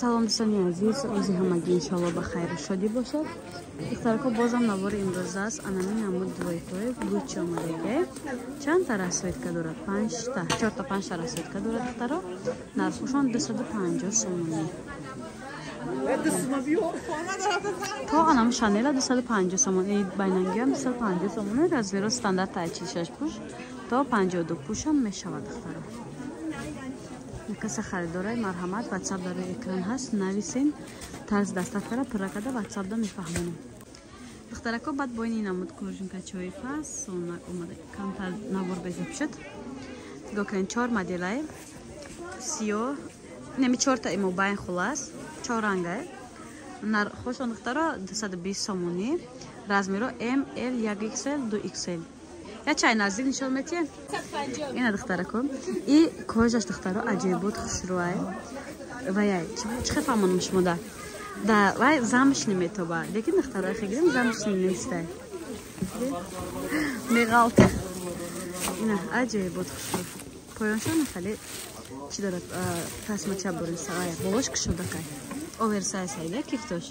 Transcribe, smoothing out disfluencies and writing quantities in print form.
Салом, дӯстони азиз, рӯзи ҳамагӣ иншоалло ба хайру шодӣ бошад. Духтарако, бозам навори имрӯза аст. Анами намуд двойкаи Гуччи омадагиа. Чандта расцветка дорад? Панҷта, чорта, панҷта расцветка дорад, духтаро. Нархушон 250 сомонӣ. То анам Шанела 250 сомонӣ, байнангиам 250 сомонӣ. Размеро стандарт ай 46 пуш то 52 пушам мешавад, духтаро. Касе харидорай, марҳамат, Ватсап дар рӯи экран ҳаст, нависен, тарзи доставкара пурра карда Ватсапда мефаҳмонам. Духтарако, баъд бо ини намуд кожанкачои фасонак омада, камтар навор безеб шуд. Нигоҳ кунед, чор моделай сиёҳ, неми чорта имобайн, хулас чор рангай. Нархошон, духтаро, 220 сомонӣ. Размеро М, Л, 1 XL, 2 XL. Я чай наздик нишон метиҳем. Ина, духтарако, и кожаш, духтаро, аҷоибот хушрӯай. Ваяй чӣ хел фаҳмонам шумо да вай замшни метоба, лекин, духтаро, хегирем, замшни нестай, меғалта. Ина, аҷоибот хушрӯ. Поёншон хеле чӣ дорад, тасмача бурин, савая болош кушодакай, оверсайз айда кифтош.